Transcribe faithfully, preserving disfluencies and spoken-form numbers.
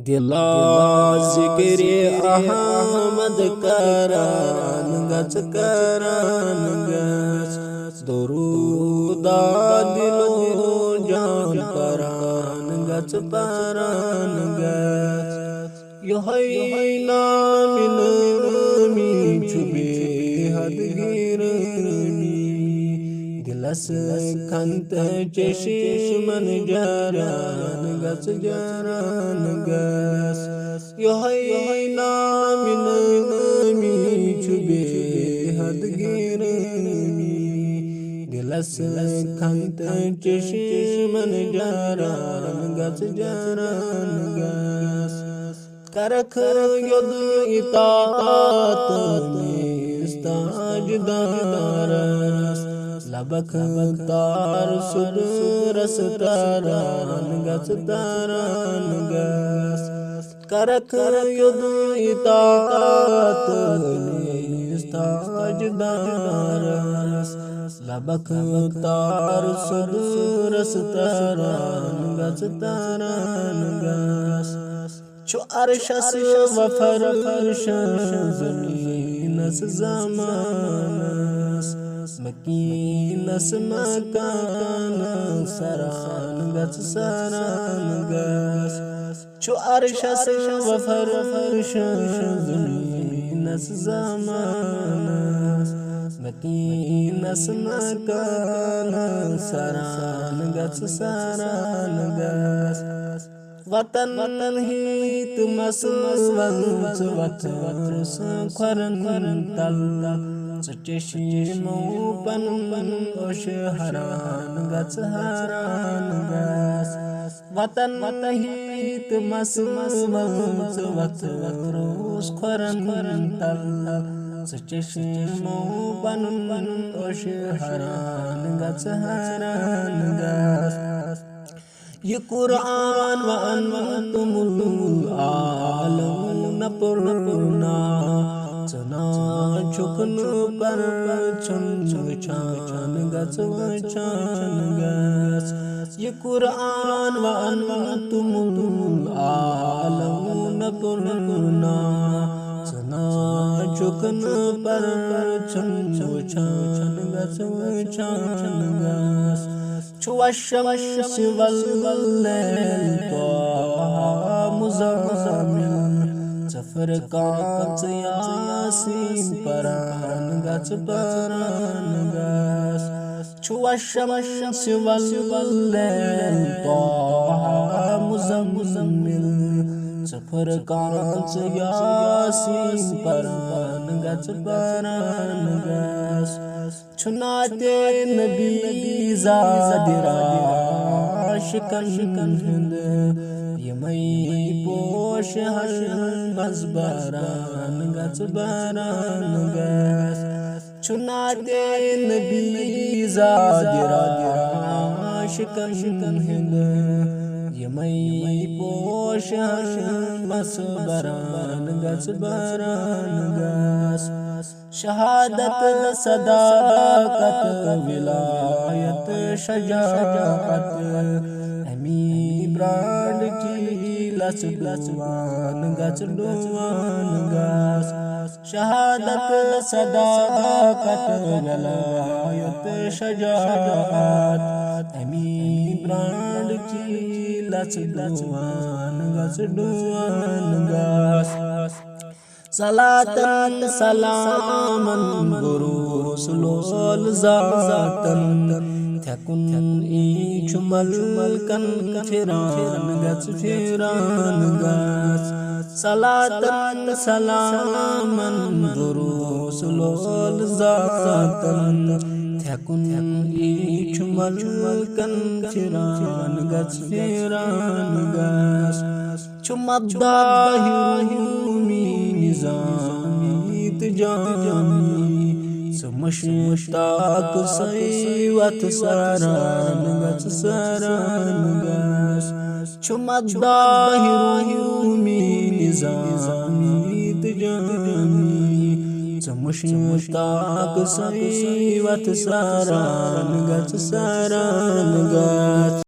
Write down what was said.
دلا ذکر احمد کران گژھ، کران گژھ۔ درود دل و جان پران گژھ، پران گژھ۔ یہے نام نامی چھُ بے حد گرامی۔ دلس کھنت چشمن جاران گژھ، جاران گژھ۔ یہے نام نامی چھُ بے حد گرامی۔ دلس کھنت چشمن جاران گژھ، جاران گژھ۔ کرکھ یود اطاعت میس تاجدارس، لبک تار سدرس تران گژھ، تران گژھ۔ کرکھ یود اطاعت میس تاجدارس، لبک تار سدرس تران گژھ، تران گژھ۔ چھُ عرشس و فرشس زمینس زمانس، مکینس مکانس سران گژھ، سران گژھ۔ چھُ عرشس و فرشس زمینس زمانس، مکینس مکانس سران گژھ، سران گژھ۔ وطن ہیت مسوز وتھ وتھ کھۄرن تل، ژٕ چشمو پنُن اوش حران گژھ، حران گژھ۔ وطن ہیت مسوز وتھ وتھ کھۄرن تل، ژٕ چشمو پنُن اوش حران گژھ، حران گژھ۔ یہ قرآن و انتم العالمون پرنا، ژٕ نا چھُکھ نہٕ پرچھُن وٕچھان گژھ، وٕچھان گژھ۔ یہ قرآن و انتم العالمون پرنا، ژٕ نا چھُکھ نہٕ پرچھُن وٕچھان گژھ، وٕچھان گژھ۔ چھُ والشمس واللیل طه مزمل، ژٕ فرقان ژٕ یاسین پران گژھ، پران گژھ۔ چھُ والشمس واللیل طه مزمل، ژٕ فرقان ژٕ یاسین پران گژھ، پران گژھ۔ چھُ نعتِ نبی زادِ عاشقن ہُنٛد، یِمے پوش ہن منٛز باران گژھ، باران گژھ۔ چھُ نعتِ نبی زادِ عاشقن ہُنٛد، یِمے پوش ہن منٛز باران گژھ، باران گژھ۔ شہادت، صداقت، ولایت، شجاعت، امی برانڈ کی لژھ ڈوان گژھ، ڈوان گژھ۔ شہادت، صداقت، ولایت، شجاعت، امی برانڈ کی لژھ ڈوان گژھ، ڈوان گژھ۔ صلاتن سلامن بروس لول ذاتن، تھیکُن ای چھُ ملکن پھران گژھ، پھران گژھ۔ صلاتن سلامن بروس لول ذاتن، تھیکُن ای چھُ ملکن پھران گژھ، پھران گژھ۔ چھُ مداح رومی نظامی تہٕ جامی، ژٕ مشتاق سٕے وتھ سران گژھ، سران گژھ۔ چھُ مداح رومی نظامی تہٕ جامی، ژٕ مشتاق سٕے وتھ سران گژھ، سران گژھ۔